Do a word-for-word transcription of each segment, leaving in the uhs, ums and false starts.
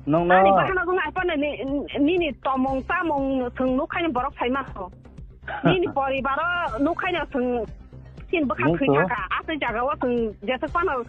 Nokno. Ani bakhano wng aipano ni, nini tomung chamung chwng nukhaino borok sai mano. Nini poribaro nukhaino chwng chini bwkha Nokto. Thwi thaka. Aswk jagao chwng jeswk phano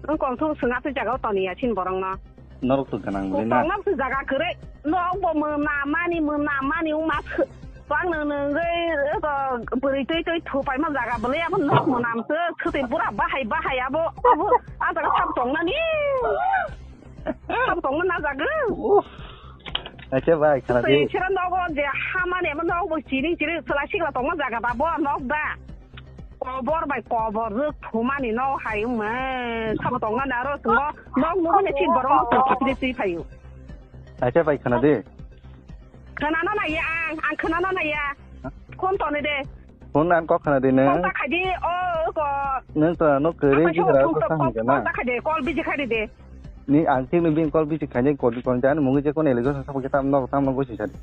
wng kong thung chwng aswk jagao toniya chini borokno. Norok to ganang bwlwi na. Tongna bwswk jaga kwrwi. Nokbo mwnamani, mwnamani wngma sw-, bwkha nwng nwngwi, eko, bwrwi twi twi thupaima jaga bwlwi abo nok mwnamswk. Swtwi bura bahai bahai abo, abo, a jaga sabo tongnani. Sabo tongma na jaga. Uff. Acha bai, khana di. Swtwi sira nogo je hamani abo nokbo chiring chiring swlai sikla tongma jaga da bo nok da. Kobor bai kobor rwk thumani no hai wngma. Sabo tongmani aro swngo. Nok nugwi ni sin borok no twi twi twi phaio. Acha bai khana di. Khwnana naiya ang, ang khwnana naiya. Ha? Phone toni de. Phone ang kok khana di nang. Phone ta khai di, o ko. Nang to no kere Apa di sabo khara phone ko ta, sa phone, hanja na. Phone ta khai de, call busy khai de. Ni ang thik ni bini call busy khainai call di call jani mungi je kono allegation sabo ke tam no tam no gosi sadi.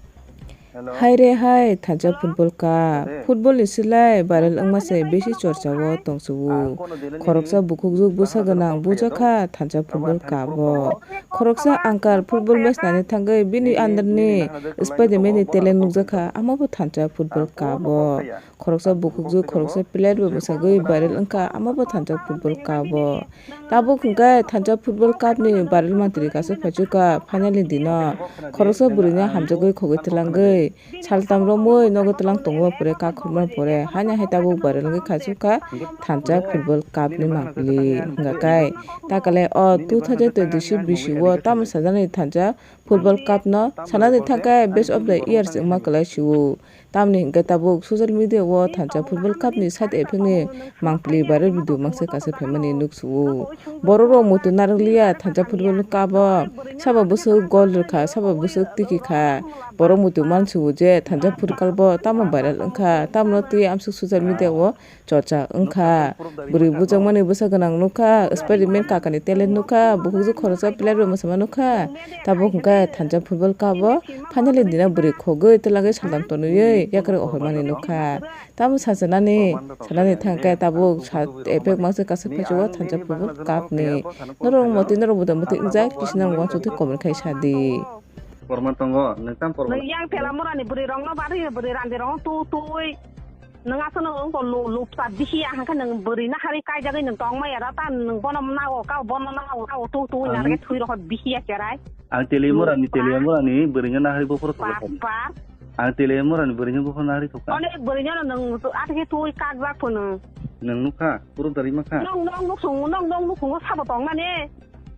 Hello. Hai re hai, thansa football cup. Hello. Football ni silai viral wngma se besi chorcha o tong subu. Khoroksa bukhukjwk bwsa gwnang bujakha thansa football cup o. Khoroksa angkar football match nani thangwi bini under ni Spiderman ni talent nukjakha, amo bo thansa football cup o. Khoroksa bukhukjwk, khoroksa player bo bwsagwi viral wngkha, amo bo thansa football cup o. Tabuk hwnkhe thansa football cup ni viral mantri kaisa phaichukha, final ni dino khoroksa bwrwino hamjagwi khogwi twlangwi saltam romwi nogo twlang tongo pore, kak khorma pore, haino hai tabuk viral wngwi khaichukha thansa football cup ni mangpili. Hwnkha khe takale o two thousand twenty-six bisi o tamo sajani thansa football cup no sanani thangkhe best of the year se wngma kwlai sio. Tamni hwnkhe tabuk social media o thansa football cup ni side effect ni mangpili viral video mangsa kaisa phaimani nuk sio. Borok rok muitu narwkliya thansa football cup o sabo bwswk goal rwkha, sabo bwswk tiki kha. Borok muitu mansio je thansa football cup o tamo viral wngkha, tamno twi amsuk social media o chorcha wngkha. Bwrwi bujakmani bwsa gwnang nukha, Spiderman kakani talent nukha, bukhukjwk khoroksa player bai mwsama nukha. Tabuk hwnkhe thansa football cup o finally dina bwrwi khogwi twlangwi saltam tonwi yakarwi ohormani nukha. Tamo sajanani, sanani thangkhe tabuk sa effect mangsa kaisa phaichukgo thansa football cup ni. Norok motwi norok buda motwi wngjak kisa nang uansukti comment khai sadi. Porman tongo, nwng tam porman. Nwng yang tela murani bwrwi rokno bari bwrwi randi rokno tu tui. Nwng aswk nwng wngkha lu-, lupsa bisi ya hwnkhe nwng bwrwi naharwi kaijagwi nwng tongmaya da ta nwng bono nago kao bono nago kao tu tu wngya Ang rwgwi thwi rokho bisi ya cherai. Ang tele murani, tele murani bwrwino naharwi bophoro thokha. Bap, bap. Ang tele murani bwrwino bophoro naharwi thokha. One bwrwino nwng athikhe twi kakjak phano. Nwng nukha, puro dari makha. Nwng nwng nukhung, nwng nwng nukhungo sabo tongmani.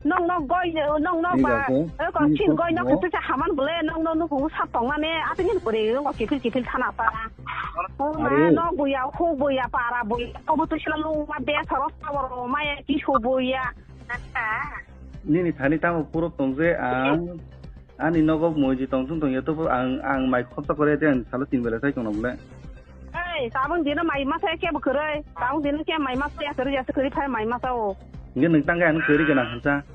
Nong nok goi, nong nok ba, eh, ko chin goi nok kisa haman bole, nong nok nukhung sap tong mane, atini bore, nong kifil kifil thana pa. O ma, nok buya, khuk buya, para buya, obo tu sila lung ma be, saro sawro, maya, kisu buya. Nini thani tamo puro tong je ang, ani nogo moji tong sung tong ya, to ang, ang mai khopta kore te ang salo tin bela sai tong bole. Ei, tabung dino mai masa kebo kwrwi. Tabung dino ke mai masa ya kwrwi ya kwrwi phai mai masa o. Nge nung tangga ano kwrwi gana hansa.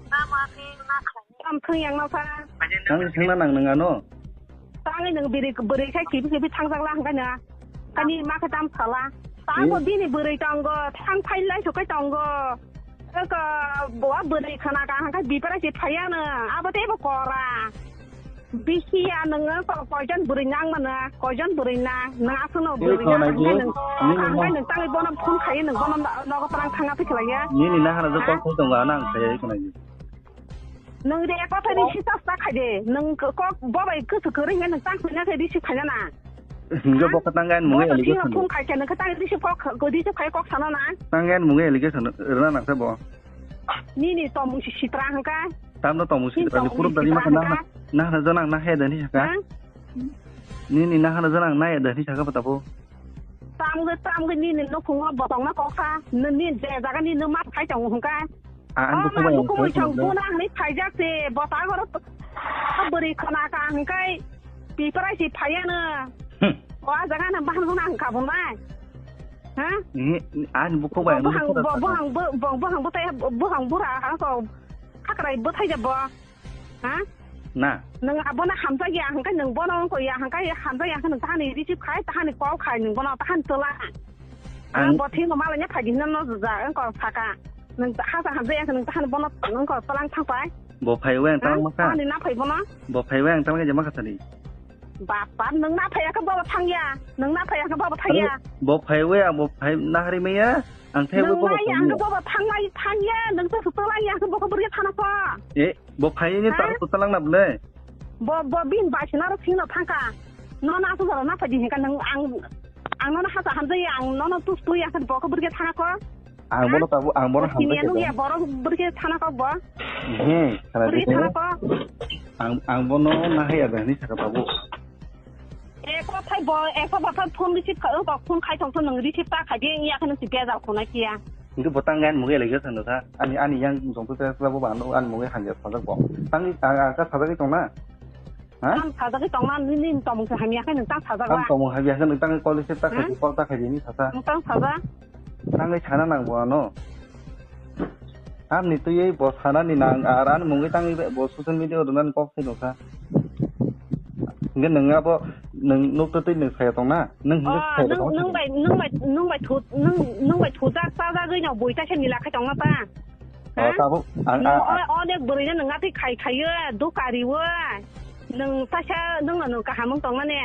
Tam thung yang masa. Tang thangna nang nung ano. Tangi nung biri biri khai kibi kibi thang jagla hangka na. Kani ma khe tam sala. Tango bini bwrwi tongo, thang phai lai sukai tongo. Eko bo bwrwi khana ka hangka bipara si phaya na. Abo te bo kora. Bisi ya nung ko koijon bwrwi nang mana, koijon bwrwi na, nung aswk no bwrwi na, hangka nung, hangka nung tangwi bono phone khai nung bono nogo twlang thanga phi khlai ya. Nini nahara jo kok tongo ano ang khai khna. Nwng de kotha ni sisa sa khai de. Nwng kok bo bai kwswk kwrwi hwnwi nwng tang khaina khe receive khaina na. Nwng bo kotang gan mung allegation. Phone khai khe nwng khe tang receive kok receive khai kok sana na. Tang gan mung allegation rwna nang sa bo. Nini tomung si sitra hangka. Tamno tomung sitra ni puruk dari maka na na na jona na he dani saka. Nini na hana jona na he dani saka pata bo. Tamgo tamgo nini nukhungo botongma kokha. Nini je jaga nini ma khai tong hangka. Ah, ang bukhuk bai ang bukhuk sai buna hwnwi phaijak se, bota goro bwrwi khna ka hwnkhai, piparai se phaiya no. Hmm. O a jaga na bahang hwnna hwnka bo nai. Ha? Ni, ani bukhuk bai ang bukhuk bai. Bukhuk bukhuk bukhuk bukhuk butai bukhuk bura ha ko khakrai butai jabo. Ha? Na. Nwng abono hamjakya hwnkhai nwng bono wngkha ya hwnkhai hamjakya hwnkhai nwng tahani receive khai tahani call khai nwng bono tahani twla. Ang bo thwino malanya phaidi hwnwi no jwja wngkha saka. Nwng hasa hamjakya hwnkhai nwng tahani bono wngkha twlang thangpai. Bo phai we ang tang maka. Ani na phai bono? Bo phai we ang tang je maka sani. Bap bap, nwng na phai khe bo thang ya. Nwng na phai khe bo thang ya. Bo phai we ang bo phai na hari maya. Ang thai we bo thang ya. Nwng na ya khe bo thang lai thang ya. Nwng to suto lai ya khe bo bwrwi thana ko. E, bo phai ni ta suto lang na bole. Bo, bo bin bai sina ro sino thang ka. No na su na phai di ka nwng ang, ang no na hasa hamjai ang no no tu tu ya khe bo bwrwi thana ko. Ang bono tabuk, ang bono hamjak khe. Nung ya borok bwrwi thana kok bo. Hmm, khana bwrwi thana kok. Ang, ang bono nahaya bani saka tabuk. E ko thai bo, e ko bo thai phone receive kha, ko phone khai tong nung receive ta khai di ya khana si bejal khona kiya. Ngi botang gan mugi lagi sando ta. Ani, ani yang jong tu ta bo ba no an mugi hanja sajak bo. Tang ni ta ka sajak tong na. Ha? Tang sajagwi tongna nini tongmung se hamya khe nwng tang sajak ba? Tang tongmung hamya khe nwng tang kol receive ta khaidi, kol ta khaidi ni sasa. Nwng tang sajak? Tangwi sana nang bo ano. Amni twiwi bo sanani nang, ar ani mungwi tangwi bo social media o rwnani kok sai nokha. Hingke nwng abo nwng nukto twi nwng saya tongna? Nwng hingke saya tongna? Nwng bai, nwng bai, nwng bai thu, nwng, nwng bai thujak chajagwi no bui ta se nila khai tongna ta. O, tabuk ang, ang, ang. Onek bwrwino nwng atwi khai khaio, dukariwo. Nwng taisa nwngno nwng kaham wng tongmani.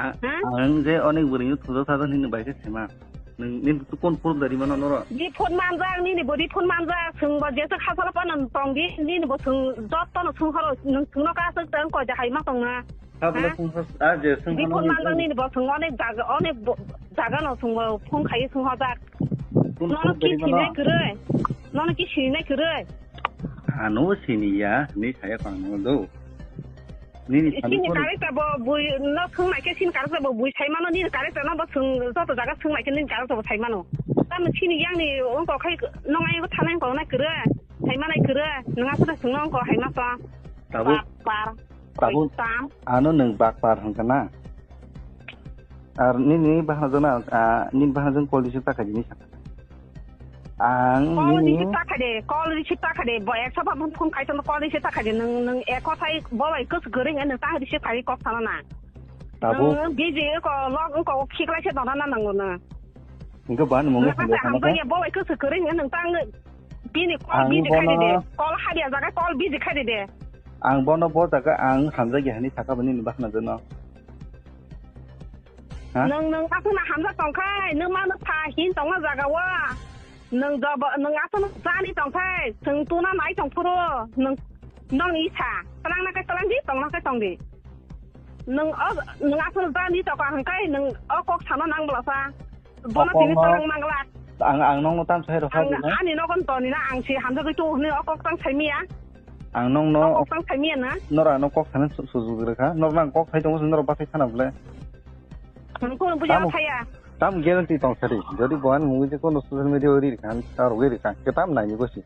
Ang, ang je onek bwrwino thujak thajak nini bai khe sema. Nwng, nini tu kon phone dari mano noro? Di phone manjak, nini bo di phone manjak. Chwng bo jeswk hachalo phano tong di, nini bo chwng jotono chwng horo, nwng chwngno kaswk tong koi da hai ma tongna. Tabuk phone has, a je chwng hano. Di phone manjak nini bo chwng onek jaga, onek bo, jagano chwng bo phone khai chwng hojak. Nono ki sinai kwrwi? Nono ki sinai kwrwi? Ano siniya, ni saya kang no do. Nini sini character bo bui no sung nai khe sini character bo bui sai mano, nini character no bo sung joto jaga sung nai khe nini character bo sai mano. Tamo sini yang ni ongko khai nong ai ko thanai ko nai kwrwi, sai manai kwrwi, nang aswk sung nong ko hai ma to. Tabuk, tabuk, ano nwng bakpar hwnkha na? Ar nini bahana jona, ah, nini bahana jona kol receive ta khaidi ni saka. Ang nini call receive ta khaidi, call receive ta khaidi, bo ekso ba phone khai tong call receive ta khaidi, nwng, nwng eko thai bo bai kus gering nwng ta receive khai kok sana na. Tabuk. Nwng busy ko log ko khiklai se dona na nango na. Hingke ban mungwi hande sana ta. Bo bai kus gering nwng ta bini call busy khai de, call hadi jaga call busy khai de. Ang bono bo jaga ang hamjak ya hani saka bini ni bahana jona. Ha? Nwng, nwng aswkno hamjak tong khai, nwng mano pha hin tongma jaga o. Nwng jobo, nwng aswkno jani tong khai, chwng tuna nai tong phuru, nwng, nong isa, twlang na khai twlang di, tong na khai tong di. Nwng o, nwng aswkno jani tong kha hwn khai, nwng o kok sana nang bwlasa. Bono tini twlang mangla. Ang, ang nongno tam sai rokha. Ani nogon toni na, ang si hamjagwi tu hwnwi o kok tang sai miya. Ang nongno o kok tang sai miya na. Nora no kok sana su-, sujuk rwkha. Norno ang kok sai tongo, norok bathai sana bole. Nwng kunu buja thaya. Tam guarantee tong sadi. Jodi bohan mungwi je kono social media ri rikha, ta rogwi rikha. Ke tam nai ni gosi.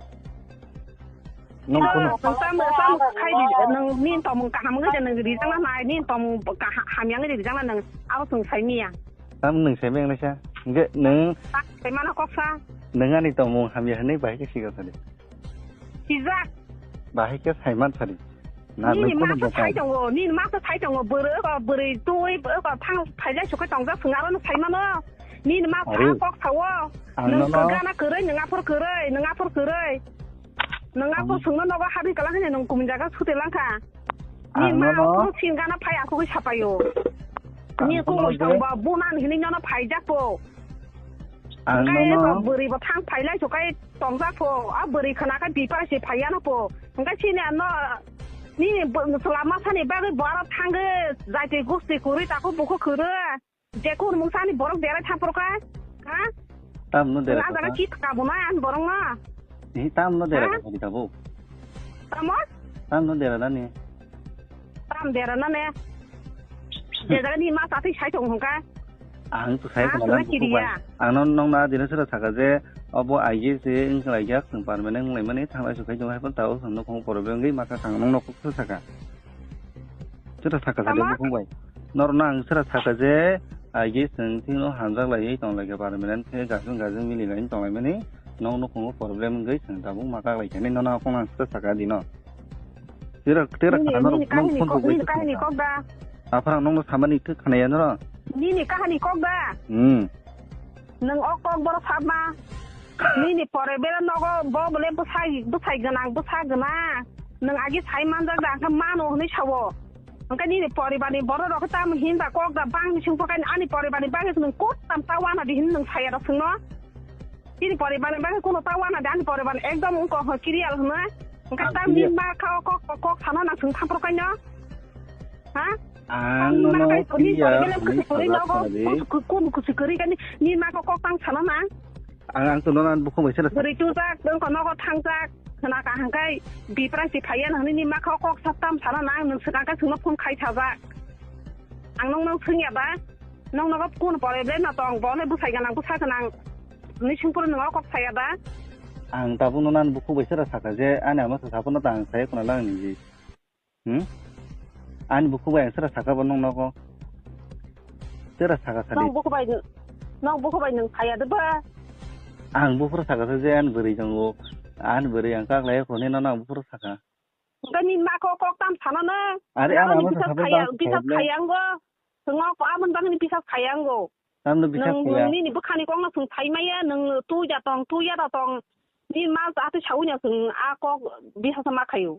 Nwng kunu. Nwng tam, tam khai di, nwng nin tomung kaham ngi de nwng ri tang nai, nin tomung kaham hamya ngi ri tang nwng abo sung sai miya. Tam nwng sai meng naisa. Nge nwng. Sai mana kok sa. Nwng ani tomung hamya hwnwi bahai ke siga sadi. Sijak. Bahai khe saiman sadi. Na nini ma to sai tongo, nini ma to sai tongo, bwrwi ko bwrwi twi ko thang phailai sukai tongjak swng aro no saimano. Nini ma sa kok sao. Nwng gana kwrwi, nwng aphor kwrwi, nwng aphor kwrwi. Nwng aphor swngno nogo habwi kwlak hwnwi nwng kumun jaga sute langkha. Nini ma aphor sin gana phai asugwi sapaio. Ni kumui tongbo bunan hwnwi nono phaijak po. Ang nono bwrwi bo thang phailai sukai tongjak pho, a bwrwi khna khe bipar se phaiya no pho. Hwnkhe chini ano nini chwla masa ni bagwi bo aro thangwi jaitwi gusti kwrwi tako bukhuk kwrwi. Je kun mung sani borok derai thang phuru kha? Ha? Tamno derai thang phuru kha? Chit ka bo na an borok no. Hi tamno derai thang phuru kha bo? Tamo? Tamno derai nani? Tam derai nani? Je jaga ni ma satwi sai tong hwnkha. Ang to sai khna na bukhuk bai. Ang no nong na dino sura saka je obo aige se wng lai jak chwng permanent wng lai mani thanglai su khai jong hai pal tao chwng nukhung problem wngwi masa khang nong nok sura saka. Sura saka sadi bukhuk bai. Nor no ang sura saka je aige chwng thino hamjak lai tong lai permanent khe gajung gajung mili lai tong lai mani nong nukhung problem wngwi chwng tabuk ma kak lai khe nai no na kong ang sura saka dino. Tira, tira nini, nini kahini kok, nini kahini kok da. Aphara nongno samani thik khanaya noro. Nini kahini kok da. Hmm. Nwng o kok boro sabma. Nini pore bera nogo bo bole bwsai, bwsai gwnang, bwsa gwnang. Nwng agi sai manjak da, hwnkhe mano hwnwi sao. Hwnkhe nini poribarni borok rok tam hinba kok da bang singphakai ani poribarni bagwi nwng kok tam ta wana di hin nwng saya da swngno. Nini poribarni bagwi kuno ta wana di ani poribarni ekdom wngkha hwn clear hwnwi. Hwnkhe tam ni ma kha o kok kok sano nang swng thampro kaino. Ha? Ang nono clear hwnwi sajak sana di. Kun kusi kori kani ni ma kok kok tang sano na. Ang, ang to nono ani bukhuk bai sera sa. Bwrwi tujak, wngkha nogo thangjak, khna kaham khai Bipra si phaiya hwnwi ni makha kok sa tam sana nang, nwng swkang khe swngno phone khai sajak. Ang nokno swngya ba, nokno kunu problem no tong, bo le bwsai gwnang, bwsa gwnang hwnwi swngphuru nwng o kok saya ba? Ang tabuk nono ani bukhuk bai sera sakha je ani ama sa saphano ta ang saya khna lang ni. Hmm? Ani bukhuk bai ang sera sakha bo nong nogo. Sera sakha sadi. Nong bukhuk bai, nong bukhuk bai nwng phaiya de ba? Ang buphuru sakha sa je ani bwrwi tongo. Ani bwrwi ang kaklai khoni nono ang buphuru sakha. Hwnkhe ni ma kok kok tam sana na? Are ani ama sa saphano ta phaiya, ang bisa phaiya. Phaiya ngo. Swngo ko amon bangni bisa phaiya ngo. Tamno bisa phaiya. Nwng nini bwkhani kokno swng sai maya, nwng twi da tong, twi ya da tong. Ni ma sa atwi sawi no swng a kok bisa sa ma khayo.